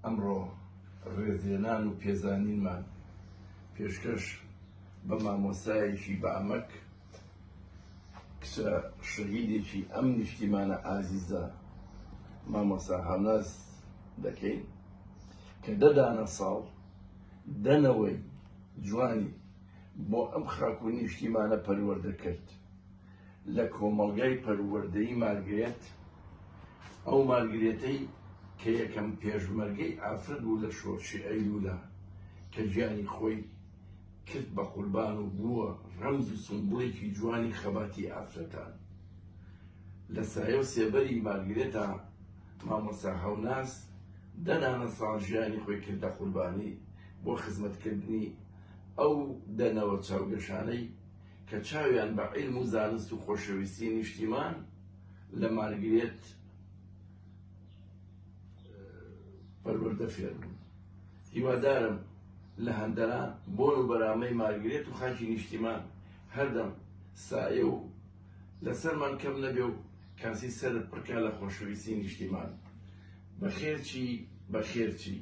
ئەمڕۆ ڕێزلێنان و پێزانینمان پێشکەش بە مامۆستایەکی بە ئەمەک، کچە شەهیدێکی ئەم نیشتیمانە ئازیزە مامۆستا هەناز دەکەین کە دە دانە ساڵ دە نەوەی جوانی بۆ ئەم خاک و نیشتیمانە پەروەردە کرد لە کۆمەڵگای پەروەردەیی مارگرێت، ئەو مارگرێتەی کە یەکەم پێشمەرگەی ئافرەت بوو لە شۆرشی ئەیلولا کە گیانی خۆی کرد بە قوربان و بووە ڕەمز و سومبوڵێکی جوانی خەباتی ئافرەتان. لە سایە و سێبەری مارگرێتا مامۆستا هەوناز دە دانە ساڵ ژیانی خۆی کردە قوربانی بۆ خزمەتکردنی ئەو دە نەوە چاوگەشانەی کە چاویان بە عیلم و زانست و خۆشەویستی نیشتیمان لە مارگرێت پەروەردە فێر بوون. هیوادارم لە هەندەران بۆن و بەرامەی مارگرێت و خاکی نیشتیمان هەردەم سایە و لەسەرمان کەم نەبێ و کاسی سەرت پڕکا لە خۆشەویستی نیشتیمان. بەخێرچی بەخێرچی.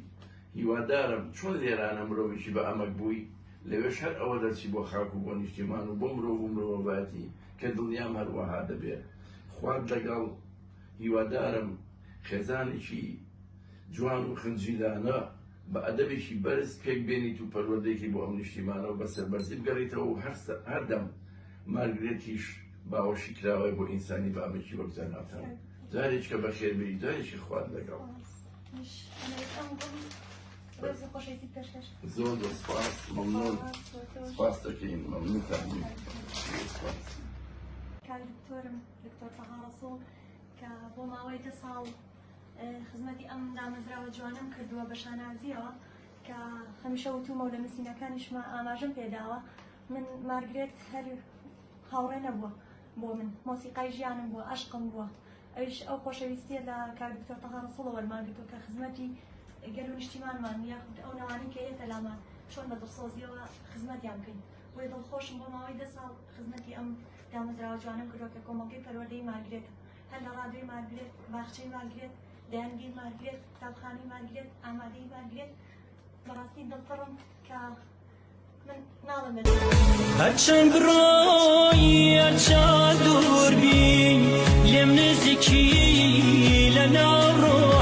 هیوادارم چۆن لێرانە مرۆڤێکی بە ئەمەک بووی لەوێش هەر ئەوە دەرچی بۆ خاک و بۆ نیشتیمان و بۆ مرۆڤ و مرۆڤایەتی کە دڵنیام هەروەها دەبێ. خوات لەگەڵ. هیوادارم خێزانێکی جوان و خنجیلانە بە ئەدەبێکی بەرز پێک بێنیت و پەروەردەیەکی بۆ ئەم نیشتیمانە و بە سەربەرزی بگەڕیتەوە و هەردەم مارگرێتیش باوەشی کراوەیە بۆ ئینسانی بابێکی وەک جەنابتان. جارێکە بەخێر بێی جارێکی خوات لەگەڵ. زۆر زۆر سپاس مەمنون سپاس دەکەین مەمنونتان بین. سپاس. کاک دکتۆرم دکتۆر تەها ڕەسوڵ کە بۆ ماوەی دە ساڵ خزمەتی ئەم دامەزراوە جوانەم کردووە بە شانازیەوە کە هەمیشە وتومە و لە نووسینەکانیشمە ئاماژەم پێداوە من مارگرێت هەر هاوڕێ نەبووە بۆ من مۆسیقای ژیانم بووە ئەشقم بووە ئەویش ئەو خۆشەویستیە لە کاک دکتۆر تەها ڕەسوڵەوە وەرمان گرتووە کە خزمەتی گەل و نیشتیمانمان یاخود ئەو نەوانەی کە یەتە لامان چۆن بە دڵسۆزیەوە خزمەتیان بکەین بۆیە دڵخۆشم بۆ ماوەی دە ساڵ خزمەتی ئەم دامەزراوە جوانەم کردووە کە کۆمەڵگەی پەروەردەی مارگرێتە هەر لە ڕادیۆی مارگرێت، باخچەی مارگرێت، دەیانگەی مارگرێت، قوتابخانەی مارگرێت، ئامادەی مارگرێت. بەڕاستی دڵپڕم کە من ناڵێم لە هەرچەند بڕۆی هەرچەند دوور بی لێم نزیکی لە ناو ڕۆ.